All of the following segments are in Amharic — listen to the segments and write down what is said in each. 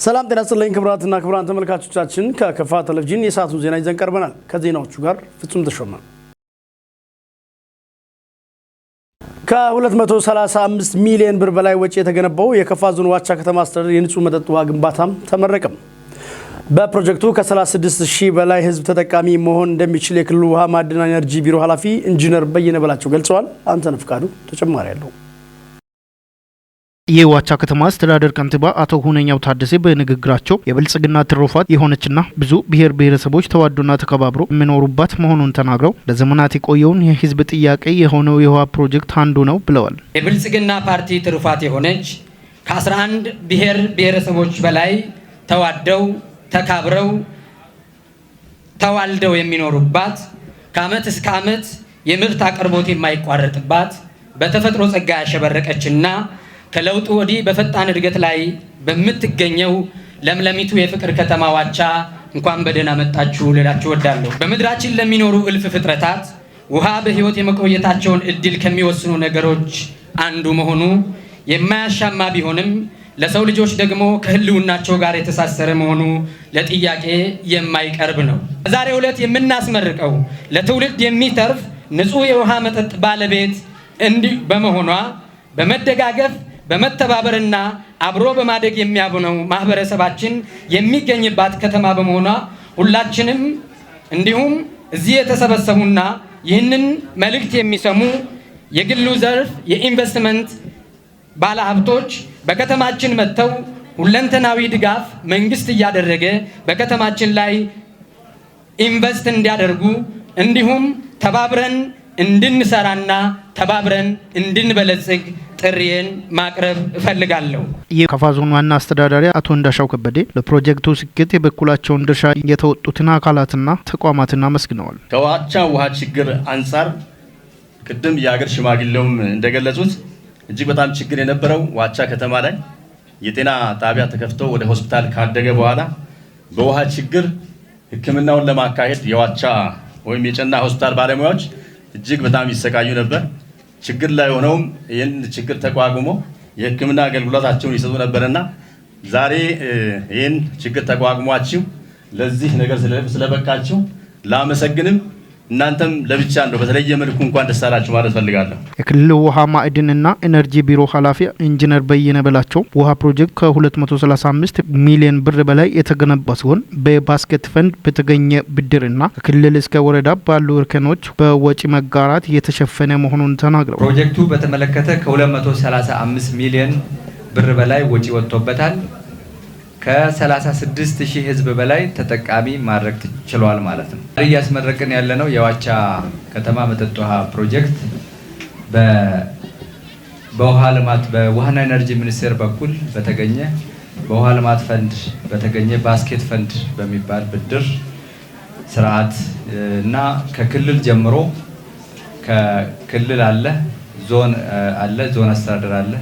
ሰላም ጤና ይስጥልኝ ክቡራትና ክቡራን ተመልካቾቻችን፣ ከከፋ ቴሌቪዥን የሰዓቱን ዜና ይዘን ቀርበናል። ከዜናዎቹ ጋር ፍጹም ተሾመ። ከ235 ሚሊዮን ብር በላይ ወጪ የተገነባው የከፋ ዞን ዋቻ ከተማ አስተዳደር የንጹህ መጠጥ ውሃ ግንባታም ተመረቀም። በፕሮጀክቱ ከ36 ሺህ በላይ ሕዝብ ተጠቃሚ መሆን እንደሚችል የክልሉ ውሃ ማዕድንና ኤነርጂ ቢሮ ኃላፊ ኢንጂነር በየነ በላቸው ገልጸዋል። አንተነህ ፍቃዱ ተጨማሪ አለው። የዋቻ ከተማ አስተዳደር ከንቲባ አቶ ሁነኛው ታደሰ በንግግራቸው የብልጽግና ትሩፋት የሆነችና ብዙ ብሔር ብሔረሰቦች ተዋዶና ተከባብሮ የሚኖሩባት መሆኑን ተናግረው ለዘመናት የቆየውን የህዝብ ጥያቄ የሆነው የውሃ ፕሮጀክት አንዱ ነው ብለዋል። የብልጽግና ፓርቲ ትሩፋት የሆነች፣ ከ11 ብሔር ብሔረሰቦች በላይ ተዋደው፣ ተካብረው፣ ተዋልደው የሚኖሩባት፣ ከዓመት እስከ ዓመት የምርት አቅርቦት የማይቋረጥባት፣ በተፈጥሮ ጸጋ ያሸበረቀችና ከለውጡ ወዲህ በፈጣን እድገት ላይ በምትገኘው ለምለሚቱ የፍቅር ከተማ ዋቻ እንኳን በደህና መጣችሁ ልላችሁ እወዳለሁ። በምድራችን ለሚኖሩ እልፍ ፍጥረታት ውሃ በሕይወት የመቆየታቸውን እድል ከሚወስኑ ነገሮች አንዱ መሆኑ የማያሻማ ቢሆንም፣ ለሰው ልጆች ደግሞ ከህልውናቸው ጋር የተሳሰረ መሆኑ ለጥያቄ የማይቀርብ ነው። በዛሬው ዕለት የምናስመርቀው ለትውልድ የሚተርፍ ንጹህ የውሃ መጠጥ ባለቤት እንዲህ በመሆኗ በመደጋገፍ፣ በመተባበርና አብሮ በማደግ የሚያምነው ማህበረሰባችን የሚገኝባት ከተማ በመሆኗ ሁላችንም እንዲሁም እዚህ የተሰበሰቡና ይህንን መልእክት የሚሰሙ የግሉ ዘርፍ የኢንቨስትመንት ባለሀብቶች በከተማችን መጥተው ሁለንተናዊ ድጋፍ መንግስት እያደረገ በከተማችን ላይ ኢንቨስት እንዲያደርጉ፣ እንዲሁም ተባብረን እንድንሰራና ተባብረን እንድንበለጽግ ጥሪዬን ማቅረብ እፈልጋለሁ። የከፋ ዞን ዋና አስተዳዳሪ አቶ እንዳሻው ከበደ ለፕሮጀክቱ ስኬት የበኩላቸውን ድርሻ የተወጡትን አካላትና ተቋማትን አመስግነዋል። ከዋቻ ውሃ ችግር አንጻር ቅድም የሀገር ሽማግሌውም እንደገለጹት እጅግ በጣም ችግር የነበረው ዋቻ ከተማ ላይ የጤና ጣቢያ ተከፍቶ ወደ ሆስፒታል ካደገ በኋላ በውሃ ችግር ሕክምናውን ለማካሄድ የዋቻ ወይም የጨና ሆስፒታል ባለሙያዎች እጅግ በጣም ይሰቃዩ ነበር። ችግር ላይ ሆነውም ይህን ችግር ተቋቁሞ የሕክምና አገልግሎታቸውን ይሰጡ ነበርና ዛሬ ይህን ችግር ተቋቁሟችሁ ለዚህ ነገር ስለበቃችሁ ላመሰግንም እናንተም ለብቻ እንደው በተለየ መልኩ እንኳን ደስ አላችሁ ማለት ፈልጋለሁ። የክልሉ ውሃ ማዕድንና ኢነርጂ ቢሮ ኃላፊ ኢንጂነር በየነ በላቸው ውሃ ፕሮጀክት ከ235 ሚሊዮን ብር በላይ የተገነባ ሲሆን በ basket fund በተገኘ ብድርና ከክልል እስከ ወረዳ ባሉ እርከኖች በወጪ መጋራት የተሸፈነ መሆኑን ተናግረዋል። ፕሮጀክቱ በተመለከተ ከ235 ሚሊዮን ብር በላይ ወጪ ወጥቶበታል። ከ36 ሺህ ህዝብ በላይ ተጠቃሚ ማድረግ ችሏል ማለት ነው። እያስመረቅን ያለነው የዋቻ ከተማ መጠጥ ውሃ ፕሮጀክት በውሃ ልማት በውሃና ኤነርጂ ሚኒስቴር በኩል በተገኘ፣ በውሃ ልማት ፈንድ በተገኘ basket fund በሚባል ብድር ስርዓት እና ከክልል ጀምሮ፣ ከክልል አለ፣ ዞን አለ፣ ዞን አስተዳደር አለ፣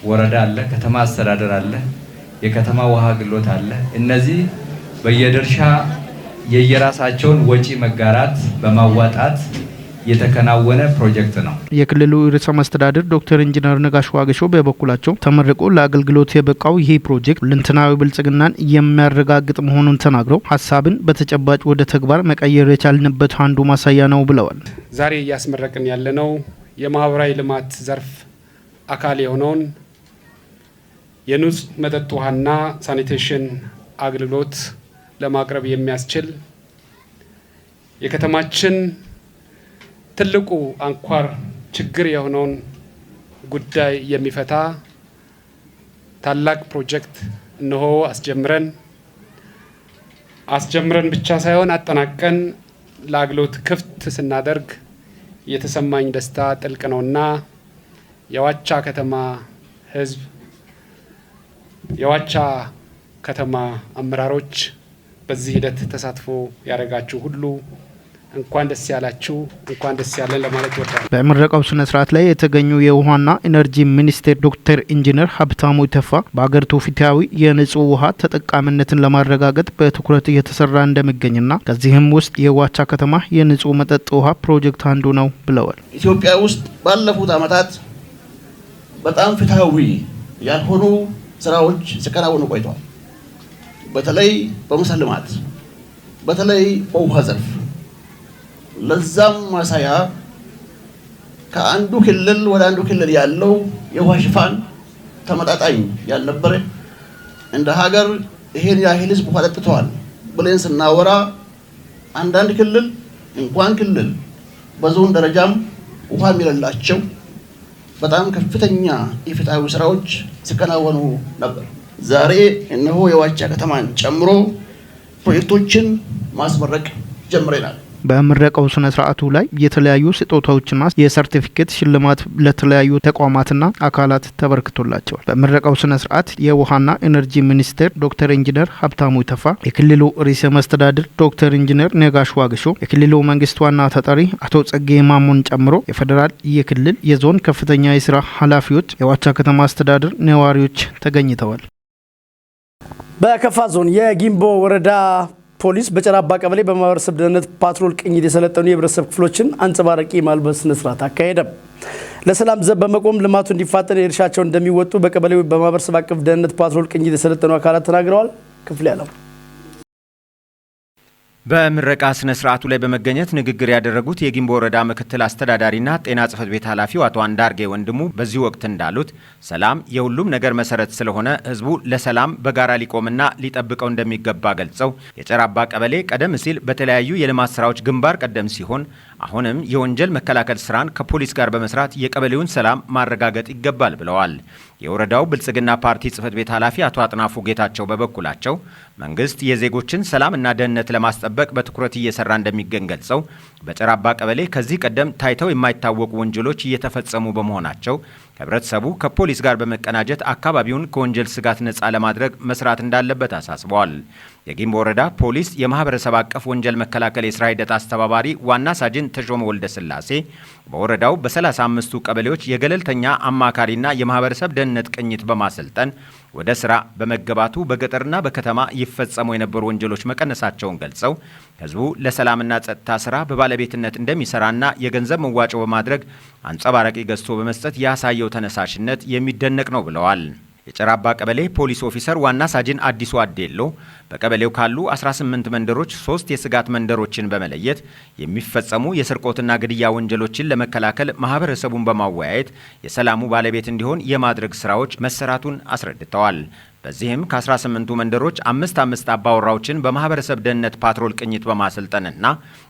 ወረዳ አለ፣ ከተማ አስተዳደር አለ፣ የከተማ ውሃ አገልግሎት አለ። እነዚህ በየድርሻ የየራሳቸውን ወጪ መጋራት በማዋጣት የተከናወነ ፕሮጀክት ነው። የክልሉ ርዕሰ መስተዳድር ዶክተር ኢንጂነር ነጋሽ ዋጌሾ በበኩላቸው ተመርቆ ለአገልግሎት የበቃው ይህ ፕሮጀክት ሁለንተናዊ ብልጽግናን የሚያረጋግጥ መሆኑን ተናግረው ሀሳብን በተጨባጭ ወደ ተግባር መቀየር የቻልንበት አንዱ ማሳያ ነው ብለዋል። ዛሬ እያስመረቅን ያለነው የማህበራዊ ልማት ዘርፍ አካል የሆነውን የንጹህ መጠጥ ውሃና ሳኒቴሽን አገልግሎት ለማቅረብ የሚያስችል፣ የከተማችን ትልቁ አንኳር ችግር የሆነውን ጉዳይ የሚፈታ ታላቅ ፕሮጀክት እነሆ አስጀምረን፣ አስጀምረን ብቻ ሳይሆን አጠናቀን ለአገልግሎት ክፍት ስናደርግ የተሰማኝ ደስታ ጥልቅ ነውና የዋቻ ከተማ ሕዝብ፣ የዋቻ ከተማ አመራሮች፣ በዚህ ሂደት ተሳትፎ ያደረጋችሁ ሁሉ እንኳን ደስ ያላችሁ፣ እንኳን ደስ ያለን ለማለት እወዳለሁ። በምረቃው ስነ ስርዓት ላይ የተገኙ የውሃና ኢነርጂ ሚኒስቴር ዶክተር ኢንጂነር ሀብታሙ ኢተፋ በአገሪቱ ፍትሐዊ የንጹህ ውሃ ተጠቃሚነትን ለማረጋገጥ በትኩረት እየተሰራ እንደሚገኝና ከዚህም ውስጥ የዋቻ ከተማ የንጹህ መጠጥ ውሃ ፕሮጀክት አንዱ ነው ብለዋል። ኢትዮጵያ ውስጥ ባለፉት ዓመታት በጣም ፍትሐዊ ያልሆኑ ስራዎች ሲከናወኑ ቆይተዋል። በተለይ በመሰረተ ልማት፣ በተለይ በውሃ ዘርፍ፣ ለዛም ማሳያ ከአንዱ ክልል ወደ አንዱ ክልል ያለው የውሃ ሽፋን ተመጣጣኝ ያልነበረ፣ እንደ ሀገር ይሄን ያህል ህዝብ ውሃ ጠጥተዋል ብለን ስናወራ አንዳንድ ክልል እንኳን ክልል በዞን ደረጃም ውሃ የሚለላቸው በጣም ከፍተኛ ኢፍትሐዊ ስራዎች ሲከናወኑ ነበር። ዛሬ እነሆ የዋቻ ከተማን ጨምሮ ፕሮጀክቶችን ማስመረቅ ጀምረናል። በምረቃው ስነ ስርዓቱ ላይ የተለያዩ ስጦታዎችና የሰርቲፊኬት ሽልማት ለተለያዩ ተቋማትና አካላት ተበርክቶላቸዋል። በምረቃው ስነ ስርዓት የውሃና ኢነርጂ ሚኒስቴር ዶክተር ኢንጂነር ሀብታሙ ኢተፋ፣ የክልሉ ርዕሰ መስተዳድር ዶክተር ኢንጂነር ነጋሽ ዋጌሾ፣ የክልሉ መንግስት ዋና ተጠሪ አቶ ጸጋዬ ማሞን ጨምሮ የፌዴራል፣ የክልል፣ የዞን ከፍተኛ የስራ ኃላፊዎች፣ የዋቻ ከተማ አስተዳደር ነዋሪዎች ተገኝተዋል። በከፋ ዞን የጊምቦ ወረዳ ፖሊስ በጨራባ ቀበሌ በማህበረሰብ ደህንነት ፓትሮል ቅኝት የሰለጠኑ የህብረተሰብ ክፍሎችን አንጸባራቂ ማልበስ ስነ ስርዓት አካሄደ። ለሰላም ዘብ በመቆም ልማቱ እንዲፋጠን የድርሻቸውን እንደሚወጡ በቀበሌው በማህበረሰብ አቀፍ ደህንነት ፓትሮል ቅኝት የሰለጠኑ አካላት ተናግረዋል። ክፍል ያለው በምረቃ ስነ ስርዓቱ ላይ በመገኘት ንግግር ያደረጉት የጊምቦ ወረዳ ምክትል አስተዳዳሪና ጤና ጽሕፈት ቤት ኃላፊው አቶ አንዳርጌ ወንድሙ በዚህ ወቅት እንዳሉት፣ ሰላም የሁሉም ነገር መሰረት ስለሆነ ህዝቡ ለሰላም በጋራ ሊቆምና ሊጠብቀው እንደሚገባ ገልጸው፣ የጨራባ ቀበሌ ቀደም ሲል በተለያዩ የልማት ስራዎች ግንባር ቀደም ሲሆን አሁንም የወንጀል መከላከል ስራን ከፖሊስ ጋር በመስራት የቀበሌውን ሰላም ማረጋገጥ ይገባል ብለዋል። የወረዳው ብልጽግና ፓርቲ ጽሕፈት ቤት ኃላፊ አቶ አጥናፉ ጌታቸው በበኩላቸው፣ መንግስት የዜጎችን ሰላምና ደህንነት ለማስጠበቅ በትኩረት እየሰራ እንደሚገኝ ገልጸው፣ በጨራባ ቀበሌ ከዚህ ቀደም ታይተው የማይታወቁ ወንጀሎች እየተፈጸሙ በመሆናቸው ህብረተሰቡ ከፖሊስ ጋር በመቀናጀት አካባቢውን ከወንጀል ስጋት ነፃ ለማድረግ መስራት እንዳለበት አሳስበዋል። የጊምቦ ወረዳ ፖሊስ የማህበረሰብ አቀፍ ወንጀል መከላከል የስራ ሂደት አስተባባሪ ዋና ሳጅን ተሾመ ወልደ ስላሴ በወረዳው በ35ቱ ቀበሌዎች የገለልተኛ አማካሪና የማህበረሰብ ደህንነት ቅኝት በማሰልጠን ወደ ስራ በመገባቱ በገጠርና በከተማ ይፈጸሙ የነበሩ ወንጀሎች መቀነሳቸውን ገልጸው፣ ህዝቡ ለሰላምና ጸጥታ ስራ በባለቤትነት እንደሚሰራና የገንዘብ መዋጮ በማድረግ አንጸባራቂ ገዝቶ በመስጠት ያሳየው ተነሳሽነት የሚደነቅ ነው ብለዋል። የጨራባ ቀበሌ ፖሊስ ኦፊሰር ዋና ሳጅን አዲሱ አዴሎ በቀበሌው ካሉ 18 መንደሮች ሶስት የስጋት መንደሮችን በመለየት የሚፈጸሙ የስርቆትና ግድያ ወንጀሎችን ለመከላከል ማህበረሰቡን በማወያየት የሰላሙ ባለቤት እንዲሆን የማድረግ ስራዎች መሰራቱን አስረድተዋል። በዚህም ከ18ቱ መንደሮች አምስት አምስት አባወራዎችን በማህበረሰብ ደህንነት ፓትሮል ቅኝት በማሰልጠንና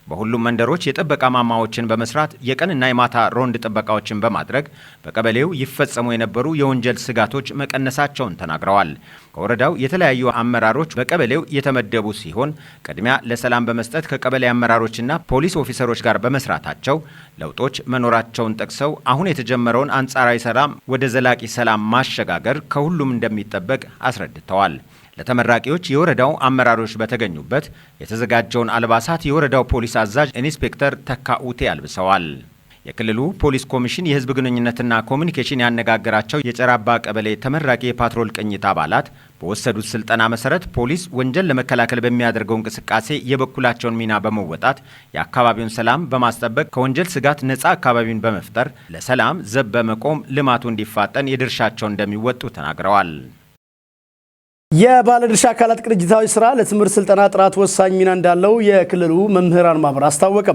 በሁሉም መንደሮች የጥበቃ ማማዎችን በመስራት የቀንና የማታ ሮንድ ጥበቃዎችን በማድረግ በቀበሌው ይፈጸሙ የነበሩ የወንጀል ስጋቶች መቀነሳቸውን ተናግረዋል። ከወረዳው የተለያዩ አመራሮች በቀበሌው የተመደቡ ሲሆን፣ ቅድሚያ ለሰላም በመስጠት ከቀበሌ አመራሮችና ፖሊስ ኦፊሰሮች ጋር በመስራታቸው ለውጦች መኖራቸውን ጠቅሰው፣ አሁን የተጀመረውን አንጻራዊ ሰላም ወደ ዘላቂ ሰላም ማሸጋገር ከሁሉም እንደሚጠበቅ አስረድተዋል። ለተመራቂዎች የወረዳው አመራሮች በተገኙበት የተዘጋጀውን አልባሳት የወረዳው ፖሊስ አዛዥ ኢንስፔክተር ተካ ኡቴ አልብሰዋል። የክልሉ ፖሊስ ኮሚሽን የሕዝብ ግንኙነትና ኮሚኒኬሽን ያነጋገራቸው የጨራባ ቀበሌ ተመራቂ የፓትሮል ቅኝት አባላት በወሰዱት ስልጠና መሰረት ፖሊስ ወንጀል ለመከላከል በሚያደርገው እንቅስቃሴ የበኩላቸውን ሚና በመወጣት የአካባቢውን ሰላም በማስጠበቅ ከወንጀል ስጋት ነፃ አካባቢውን በመፍጠር ለሰላም ዘብ በመቆም ልማቱ እንዲፋጠን የድርሻቸውን እንደሚወጡ ተናግረዋል። የባለድርሻ አካላት ቅንጅታዊ ስራ ለትምህርት ስልጠና ጥራት ወሳኝ ሚና እንዳለው የክልሉ መምህራን ማህበር አስታወቀ።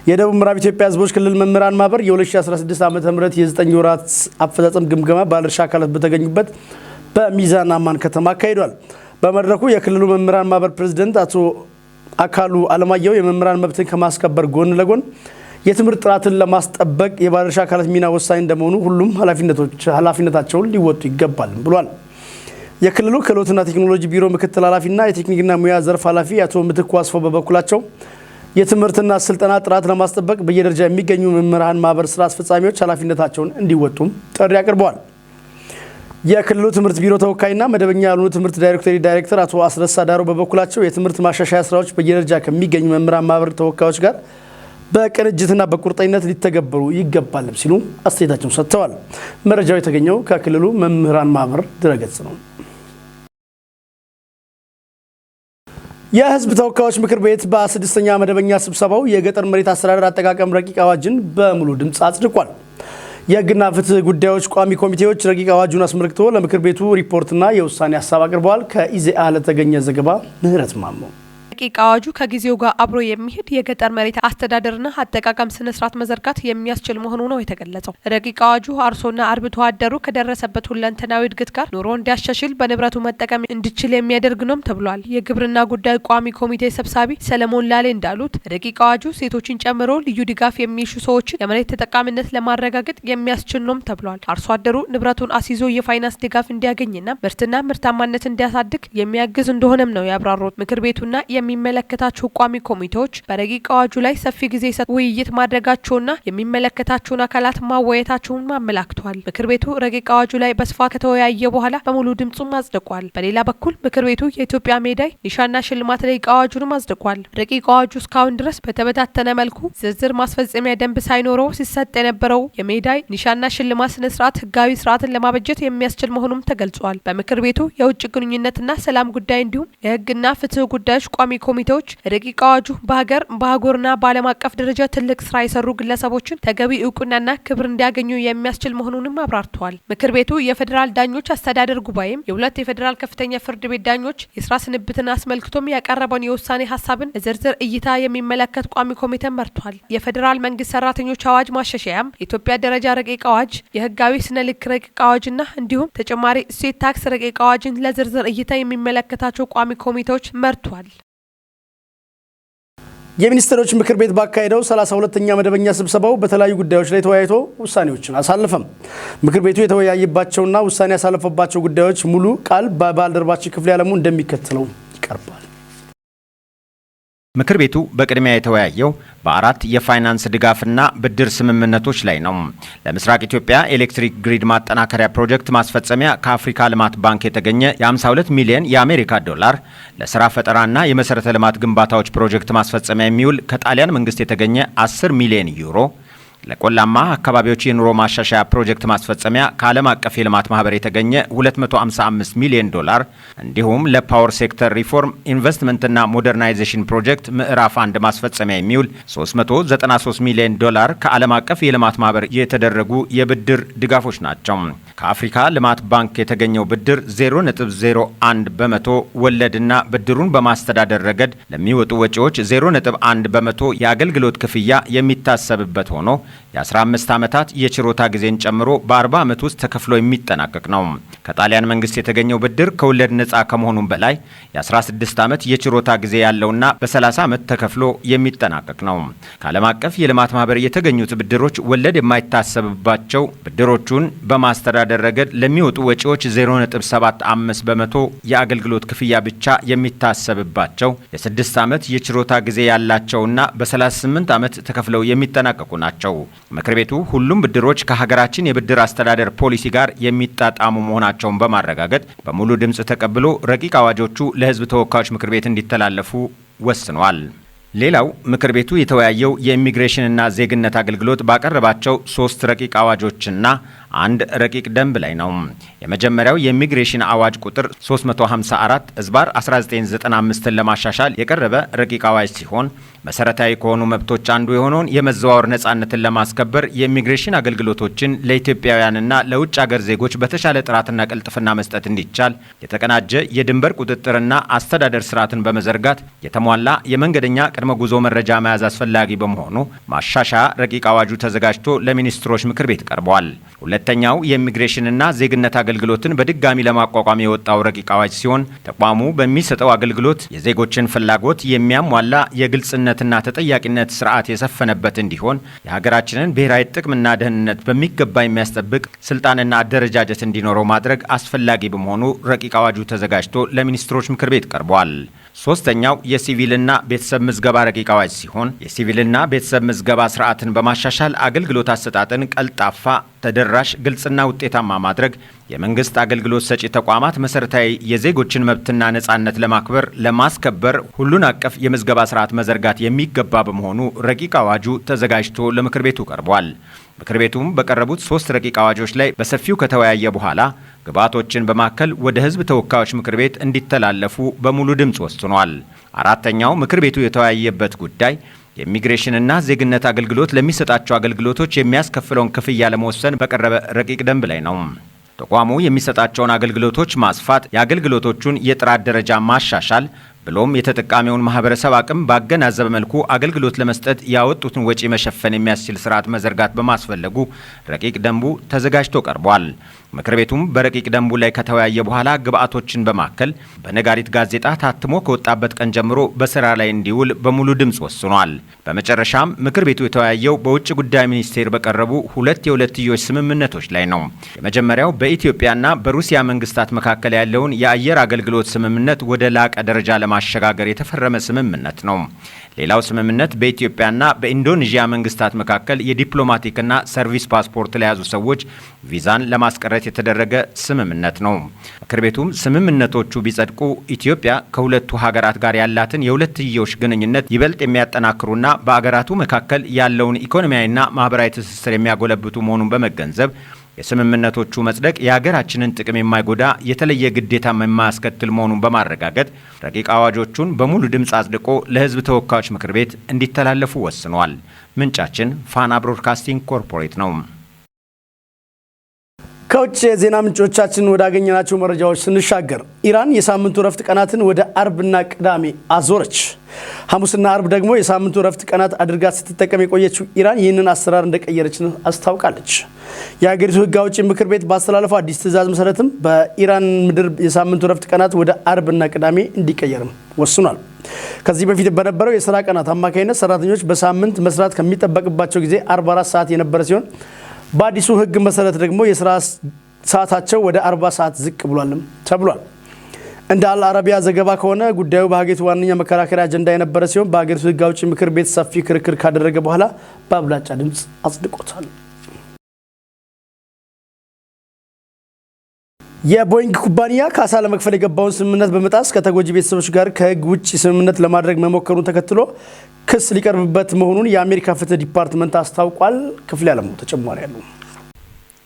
የደቡብ ምዕራብ ኢትዮጵያ ሕዝቦች ክልል መምህራን ማህበር የ2016 ዓ.ም የ9 ወራት አፈጻጸም ግምገማ ባለድርሻ አካላት በተገኙበት በሚዛን አማን ከተማ አካሂዷል። በመድረኩ የክልሉ መምህራን ማህበር ፕሬዚደንት አቶ አካሉ አለማየሁ የመምህራን መብትን ከማስከበር ጎን ለጎን የትምህርት ጥራትን ለማስጠበቅ የባለድርሻ አካላት ሚና ወሳኝ እንደመሆኑ ሁሉም ኃላፊነታቸውን ሊወጡ ይገባል ብሏል። የክልሉ ክህሎትና ቴክኖሎጂ ቢሮ ምክትል ኃላፊና የቴክኒክና ሙያ ዘርፍ ኃላፊ አቶ ምትኩ አስፋው በበኩላቸው፣ የትምህርትና ስልጠና ጥራት ለማስጠበቅ በየደረጃ የሚገኙ መምህራን ማህበር ስራ አስፈጻሚዎች ኃላፊነታቸውን እንዲወጡም ጥሪ አቅርበዋል። የክልሉ ትምህርት ቢሮ ተወካይና መደበኛ ያልሆኑ ትምህርት ዳይሬክቶሬት ዳይሬክተር አቶ አስረሳ ዳሮ በበኩላቸው፣ የትምህርት ማሻሻያ ስራዎች በየደረጃ ከሚገኙ መምህራን ማህበር ተወካዮች ጋር በቅንጅትና በቁርጠኝነት ሊተገበሩ ይገባልም ሲሉ አስተያየታቸውን ሰጥተዋል። መረጃው የተገኘው ከክልሉ መምህራን ማህበር ድረገጽ ነው። የህዝብ ተወካዮች ምክር ቤት በ6ኛ መደበኛ ስብሰባው የገጠር መሬት አስተዳደር አጠቃቀም ረቂቅ አዋጅን በሙሉ ድምፅ አጽድቋል። የሕግና ፍትህ ጉዳዮች ቋሚ ኮሚቴዎች ረቂቅ አዋጁን አስመልክቶ ለምክር ቤቱ ሪፖርትና የውሳኔ ሀሳብ አቅርበዋል። ከኢዜአ ለተገኘ ዘገባ ምህረት ማሞ። ረቂቅ አዋጁ ከጊዜው ጋር አብሮ የሚሄድ የገጠር መሬት አስተዳደርና አጠቃቀም ስነ ስርዓት መዘርጋት የሚያስችል መሆኑ ነው የተገለጸው። ረቂቅ አዋጁ አርሶና አርብቶ አደሩ ከደረሰበት ሁለንተናዊ እድገት ጋር ኑሮ እንዲያሻሽል፣ በንብረቱ መጠቀም እንዲችል የሚያደርግ ነውም ተብሏል። የግብርና ጉዳይ ቋሚ ኮሚቴ ሰብሳቢ ሰለሞን ላሌ እንዳሉት፣ ረቂቅ አዋጁ ሴቶችን ጨምሮ ልዩ ድጋፍ የሚሹ ሰዎችን የመሬት ተጠቃሚነት ለማረጋገጥ የሚያስችል ነውም ተብሏል። አርሶ አደሩ ንብረቱን አስይዞ የፋይናንስ ድጋፍ እንዲያገኝና ምርትና ምርታማነት እንዲያሳድግ የሚያግዝ እንደሆነም ነው ያብራሩት። ምክር ቤቱና የሚመለከታቸው ቋሚ ኮሚቴዎች በረቂቅ አዋጁ ላይ ሰፊ ጊዜ ውይይት ማድረጋቸውና የሚመለከታቸውን አካላት ማወያየታቸውን አመላክቷል። ምክር ቤቱ ረቂቅ አዋጁ ላይ በስፋት ከተወያየ በኋላ በሙሉ ድምጹም አጽድቋል። በሌላ በኩል ምክር ቤቱ የኢትዮጵያ ሜዳይ ኒሻንና ሽልማት ረቂቅ አዋጁንም አጽድቋል። ረቂቅ አዋጁ እስካሁን ድረስ በተበታተነ መልኩ ዝርዝር ማስፈጸሚያ ደንብ ሳይኖረው ሲሰጥ የነበረው የሜዳይ ኒሻንና ሽልማት ስነ ስርዓት ህጋዊ ስርዓትን ለማበጀት የሚያስችል መሆኑም ተገልጿል። በምክር ቤቱ የውጭ ግንኙነትና ሰላም ጉዳይ እንዲሁም የህግና ፍትህ ጉዳዮች ቋሚ ኮሚቴዎች ረቂቅ አዋጁ በሀገር፣ በአህጉርና በዓለም አቀፍ ደረጃ ትልቅ ስራ የሰሩ ግለሰቦችን ተገቢ እውቅናና ክብር እንዲያገኙ የሚያስችል መሆኑንም አብራርተዋል። ምክር ቤቱ የፌዴራል ዳኞች አስተዳደር ጉባኤም የሁለት የፌዴራል ከፍተኛ ፍርድ ቤት ዳኞች የስራ ስንብትን አስመልክቶም ያቀረበውን የውሳኔ ሀሳብን ለዝርዝር እይታ የሚመለከት ቋሚ ኮሚቴ መርቷል። የፌዴራል መንግስት ሰራተኞች አዋጅ ማሻሻያም፣ የኢትዮጵያ ደረጃ ረቂቅ አዋጅ፣ የህጋዊ ስነ ልክ ረቂቅ አዋጅና እንዲሁም ተጨማሪ እሴት ታክስ ረቂቅ አዋጅን ለዝርዝር እይታ የሚመለከታቸው ቋሚ ኮሚቴዎች መርቷል። የሚኒስትሮች ምክር ቤት ባካሄደው 32ኛ መደበኛ ስብሰባው በተለያዩ ጉዳዮች ላይ ተወያይቶ ውሳኔዎችን አሳለፈም። ምክር ቤቱ የተወያየባቸውና ውሳኔ ያሳለፈባቸው ጉዳዮች ሙሉ ቃል በባልደረባችን ክፍሌ አለሙ እንደሚከተለው ይቀርባል። ምክር ቤቱ በቅድሚያ የተወያየው በአራት የፋይናንስ ድጋፍና ብድር ስምምነቶች ላይ ነው። ለምስራቅ ኢትዮጵያ ኤሌክትሪክ ግሪድ ማጠናከሪያ ፕሮጀክት ማስፈጸሚያ ከአፍሪካ ልማት ባንክ የተገኘ የ52 ሚሊዮን የአሜሪካ ዶላር፣ ለስራ ፈጠራና የመሰረተ ልማት ግንባታዎች ፕሮጀክት ማስፈጸሚያ የሚውል ከጣሊያን መንግስት የተገኘ 10 ሚሊዮን ዩሮ፣ ለቆላማ አካባቢዎች የኑሮ ማሻሻያ ፕሮጀክት ማስፈጸሚያ ከዓለም አቀፍ የልማት ማህበር የተገኘ 255 ሚሊዮን ዶላር እንዲሁም ለ power sector reform ኢንቨስትመንትና modernization ፕሮጀክት ምዕራፍ 1 ማስፈጸሚያ የሚውል 393 ሚሊዮን ዶላር ከዓለም አቀፍ የልማት ማህበር የተደረጉ የብድር ድጋፎች ናቸው። ከአፍሪካ ልማት ባንክ የተገኘው ብድር 0.01% ወለድና ብድሩን በማስተዳደር ረገድ ለሚወጡ ወጪዎች 0.1% የአገልግሎት ክፍያ የሚታሰብበት ሆኖ የ15 ዓመታት የችሮታ ጊዜን ጨምሮ በ40 ዓመት ውስጥ ተከፍሎ የሚጠናቀቅ ነው። ከጣሊያን መንግስት የተገኘው ብድር ከወለድ ነፃ ከመሆኑም በላይ የ16 ዓመት የችሮታ ጊዜ ያለውና በ30 ዓመት ተከፍሎ የሚጠናቀቅ ነው። ከዓለም አቀፍ የልማት ማህበር የተገኙት ብድሮች ወለድ የማይታሰብባቸው፣ ብድሮቹን በማስተዳደር ረገድ ለሚወጡ ወጪዎች 0.75% የአገልግሎት ክፍያ ብቻ የሚታሰብባቸው፣ የ6 ዓመት የችሮታ ጊዜ ያላቸውና በ38 ዓመት ተከፍለው የሚጠናቀቁ ናቸው። ምክር ቤቱ ሁሉም ብድሮች ከሀገራችን የብድር አስተዳደር ፖሊሲ ጋር የሚጣጣሙ መሆናቸውን በማረጋገጥ በሙሉ ድምፅ ተቀብሎ ረቂቅ አዋጆቹ ለሕዝብ ተወካዮች ምክር ቤት እንዲተላለፉ ወስኗል። ሌላው ምክር ቤቱ የተወያየው የኢሚግሬሽንና ዜግነት አገልግሎት ባቀረባቸው ሶስት ረቂቅ አዋጆችና አንድ ረቂቅ ደንብ ላይ ነው። የመጀመሪያው የኢሚግሬሽን አዋጅ ቁጥር 354/1995ን ለማሻሻል የቀረበ ረቂቅ አዋጅ ሲሆን፣ መሰረታዊ ከሆኑ መብቶች አንዱ የሆነውን የመዘዋወር ነጻነትን ለማስከበር የኢሚግሬሽን አገልግሎቶችን ለኢትዮጵያውያንና ለውጭ አገር ዜጎች በተሻለ ጥራትና ቅልጥፍና መስጠት እንዲቻል የተቀናጀ የድንበር ቁጥጥርና አስተዳደር ስርዓትን በመዘርጋት የተሟላ የመንገደኛ ቅድመ ጉዞ መረጃ መያዝ አስፈላጊ በመሆኑ ማሻሻያ ረቂቅ አዋጁ ተዘጋጅቶ ለሚኒስትሮች ምክር ቤት ቀርቧል። ሁለተኛው የኢሚግሬሽንና ዜግነት አገልግሎትን በድጋሚ ለማቋቋም የወጣው ረቂቅ አዋጅ ሲሆን፣ ተቋሙ በሚሰጠው አገልግሎት የዜጎችን ፍላጎት የሚያሟላ የግልጽነትና ተጠያቂነት ስርዓት የሰፈነበት እንዲሆን፣ የሀገራችንን ብሔራዊ ጥቅምና ደህንነት በሚገባ የሚያስጠብቅ ስልጣንና አደረጃጀት እንዲኖረው ማድረግ አስፈላጊ በመሆኑ ረቂቅ አዋጁ ተዘጋጅቶ ለሚኒስትሮች ምክር ቤት ቀርቧል። ሶስተኛው የሲቪልና ቤተሰብ ምዝገባ ረቂቅ አዋጅ ሲሆን፣ የሲቪልና ቤተሰብ ምዝገባ ስርዓትን በማሻሻል አገልግሎት አሰጣጥን ቀልጣፋ፣ ተደራሽ፣ ግልጽና ውጤታማ ማድረግ፣ የመንግስት አገልግሎት ሰጪ ተቋማት መሰረታዊ የዜጎችን መብትና ነጻነት ለማክበር ለማስከበር ሁሉን አቀፍ የምዝገባ ስርዓት መዘርጋት የሚገባ በመሆኑ ረቂቅ አዋጁ ተዘጋጅቶ ለምክር ቤቱ ቀርቧል። ምክር ቤቱም በቀረቡት ሶስት ረቂቅ አዋጆች ላይ በሰፊው ከተወያየ በኋላ ግብዓቶችን በማከል ወደ ሕዝብ ተወካዮች ምክር ቤት እንዲተላለፉ በሙሉ ድምፅ ወስኗል። አራተኛው ምክር ቤቱ የተወያየበት ጉዳይ የኢሚግሬሽንና ዜግነት አገልግሎት ለሚሰጣቸው አገልግሎቶች የሚያስከፍለውን ክፍያ ለመወሰን በቀረበ ረቂቅ ደንብ ላይ ነው። ተቋሙ የሚሰጣቸውን አገልግሎቶች ማስፋት፣ የአገልግሎቶቹን የጥራት ደረጃ ማሻሻል ብሎም የተጠቃሚውን ማህበረሰብ አቅም ባገናዘበ መልኩ አገልግሎት ለመስጠት ያወጡትን ወጪ መሸፈን የሚያስችል ስርዓት መዘርጋት በማስፈለጉ ረቂቅ ደንቡ ተዘጋጅቶ ቀርቧል። ምክር ቤቱም በረቂቅ ደንቡ ላይ ከተወያየ በኋላ ግብአቶችን በማከል በነጋሪት ጋዜጣ ታትሞ ከወጣበት ቀን ጀምሮ በስራ ላይ እንዲውል በሙሉ ድምፅ ወስኗል። በመጨረሻም ምክር ቤቱ የተወያየው በውጭ ጉዳይ ሚኒስቴር በቀረቡ ሁለት የሁለትዮሽ ስምምነቶች ላይ ነው። የመጀመሪያው በኢትዮጵያና በሩሲያ መንግስታት መካከል ያለውን የአየር አገልግሎት ስምምነት ወደ ላቀ ደረጃ ለማሸጋገር የተፈረመ ስምምነት ነው። ሌላው ስምምነት በኢትዮጵያና በኢንዶኔዥያ መንግስታት መካከል የዲፕሎማቲክና ሰርቪስ ፓስፖርት ለያዙ ሰዎች ቪዛን ለማስቀረት የተደረገ ስምምነት ነው። ምክር ቤቱም ስምምነቶቹ ቢጸድቁ ኢትዮጵያ ከሁለቱ ሀገራት ጋር ያላትን የሁለትዮሽ ግንኙነት ይበልጥ የሚያጠናክሩና በአገራቱ መካከል ያለውን ኢኮኖሚያዊና ማህበራዊ ትስስር የሚያጎለብቱ መሆኑን በመገንዘብ የስምምነቶቹ መጽደቅ የሀገራችንን ጥቅም የማይጎዳ፣ የተለየ ግዴታ የማያስከትል መሆኑን በማረጋገጥ ረቂቅ አዋጆቹን በሙሉ ድምፅ አጽድቆ ለሕዝብ ተወካዮች ምክር ቤት እንዲተላለፉ ወስኗል። ምንጫችን ፋና ብሮድካስቲንግ ኮርፖሬት ነው። ከውጭ የዜና ምንጮቻችን ወዳገኘናቸው መረጃዎች ስንሻገር ኢራን የሳምንቱ ረፍት ቀናትን ወደ አርብና ቅዳሜ አዞረች። ሐሙስና አርብ ደግሞ የሳምንቱ ረፍት ቀናት አድርጋ ስትጠቀም የቆየችው ኢራን ይህንን አሰራር እንደቀየረች አስታውቃለች። የሀገሪቱ ሕግ አውጪ ምክር ቤት ባስተላለፈው አዲስ ትዕዛዝ መሰረትም በኢራን ምድር የሳምንቱ ረፍት ቀናት ወደ አርብና ቅዳሜ እንዲቀየርም ወስኗል። ከዚህ በፊት በነበረው የስራ ቀናት አማካኝነት ሰራተኞች በሳምንት መስራት ከሚጠበቅባቸው ጊዜ 44 ሰዓት የነበረ ሲሆን በአዲሱ ሕግ መሰረት ደግሞ የስራ ሰዓታቸው ወደ 40 ሰዓት ዝቅ ብሏልም ተብሏል። እንደ አል አረቢያ ዘገባ ከሆነ ጉዳዩ በሀገሪቱ ዋነኛ መከራከሪያ አጀንዳ የነበረ ሲሆን በሀገሪቱ ሕግ አውጪ ምክር ቤት ሰፊ ክርክር ካደረገ በኋላ በአብላጫ ድምፅ አጽድቆታል። የቦይንግ ኩባንያ ካሳ ለመክፈል የገባውን ስምምነት በመጣስ ከተጎጂ ቤተሰቦች ጋር ከሕግ ውጭ ስምምነት ለማድረግ መሞከሩን ተከትሎ ክስ ሊቀርብበት መሆኑን የአሜሪካ ፍትህ ዲፓርትመንት አስታውቋል። ክፍሌ አለሙ ተጨማሪ ያለው።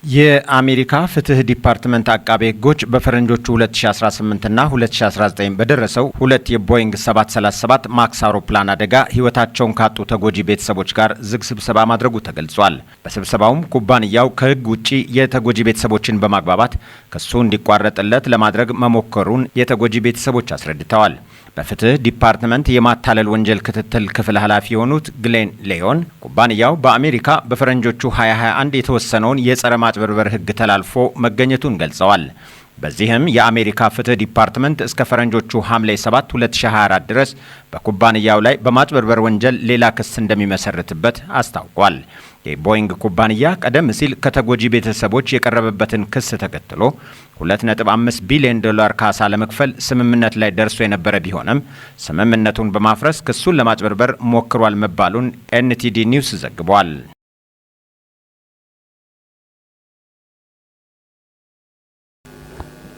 የአሜሪካ ፍትህ ዲፓርትመንት አቃቤ ሕጎች በፈረንጆቹ 2018 እና 2019 በደረሰው ሁለት የቦይንግ 737 ማክስ አውሮፕላን አደጋ ሕይወታቸውን ካጡ ተጎጂ ቤተሰቦች ጋር ዝግ ስብሰባ ማድረጉ ተገልጿል። በስብሰባውም ኩባንያው ከሕግ ውጪ የተጎጂ ቤተሰቦችን በማግባባት ክሱ እንዲቋረጥለት ለማድረግ መሞከሩን የተጎጂ ቤተሰቦች አስረድተዋል። በፍትህ ዲፓርትመንት የማታለል ወንጀል ክትትል ክፍል ኃላፊ የሆኑት ግሌን ሌዮን ኩባንያው በአሜሪካ በፈረንጆቹ 2021 የተወሰነውን የጸረ ማጭበርበር ሕግ ተላልፎ መገኘቱን ገልጸዋል። በዚህም የአሜሪካ ፍትህ ዲፓርትመንት እስከ ፈረንጆቹ ሐምሌ 7 2024 ድረስ በኩባንያው ላይ በማጭበርበር ወንጀል ሌላ ክስ እንደሚመሰርትበት አስታውቋል። የቦይንግ ኩባንያ ቀደም ሲል ከተጎጂ ቤተሰቦች የቀረበበትን ክስ ተከትሎ 2.5 ቢሊዮን ዶላር ካሳ ለመክፈል ስምምነት ላይ ደርሶ የነበረ ቢሆንም ስምምነቱን በማፍረስ ክሱን ለማጭበርበር ሞክሯል መባሉን ኤንቲዲ ኒውስ ዘግቧል።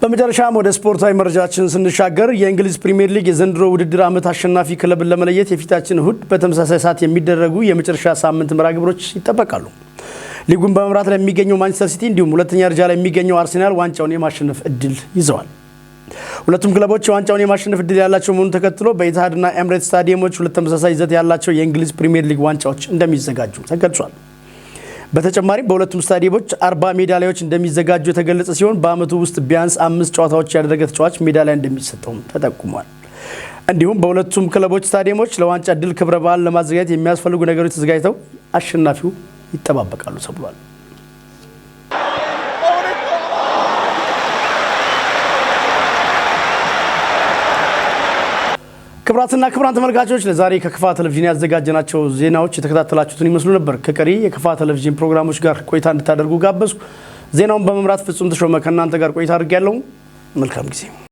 በመጨረሻም ወደ ስፖርታዊ መረጃችን ስንሻገር የእንግሊዝ ፕሪሚየር ሊግ የዘንድሮ ውድድር ዓመት አሸናፊ ክለብን ለመለየት የፊታችን እሁድ በተመሳሳይ ሰዓት የሚደረጉ የመጨረሻ ሳምንት መርሃ ግብሮች ይጠበቃሉ። ሊጉን በመምራት ላይ የሚገኘው ማንቸስተር ሲቲ እንዲሁም ሁለተኛ ደረጃ ላይ የሚገኘው አርሴናል ዋንጫውን የማሸነፍ እድል ይዘዋል። ሁለቱም ክለቦች ዋንጫውን የማሸነፍ እድል ያላቸው መሆኑን ተከትሎ በኢትሃድና ኤምሬትስ ስታዲየሞች ሁለት ተመሳሳይ ይዘት ያላቸው የእንግሊዝ ፕሪሚየር ሊግ ዋንጫዎች እንደሚዘጋጁ ተገልጿል። በተጨማሪም በሁለቱም ስታዲየሞች 40 ሜዳሊያዎች እንደሚዘጋጁ የተገለጸ ሲሆን በአመቱ ውስጥ ቢያንስ 5 ጨዋታዎች ያደረገ ተጫዋች ሜዳሊያ እንደሚሰጠውም ተጠቁሟል። እንዲሁም በሁለቱም ክለቦች ስታዲየሞች ለዋንጫ ድል ክብረ በዓል ለማዘጋጀት የሚያስፈልጉ ነገሮች ተዘጋጅተው አሸናፊው ይጠባበቃሉ ተብሏል። ክብራትና ክብራን ተመልካቾች፣ ለዛሬ ከክፋ ቴሌቪዥን ያዘጋጀናቸው ዜናዎች የተከታተላችሁትን ይመስሉ ነበር። ከቀሪ የክፋ ቴሌቪዥን ፕሮግራሞች ጋር ቆይታ እንድታደርጉ ጋበዝኩ። ዜናውን በመምራት ፍጹም ተሾመ ከእናንተ ጋር ቆይታ አድርጌያለሁ። መልካም ጊዜ።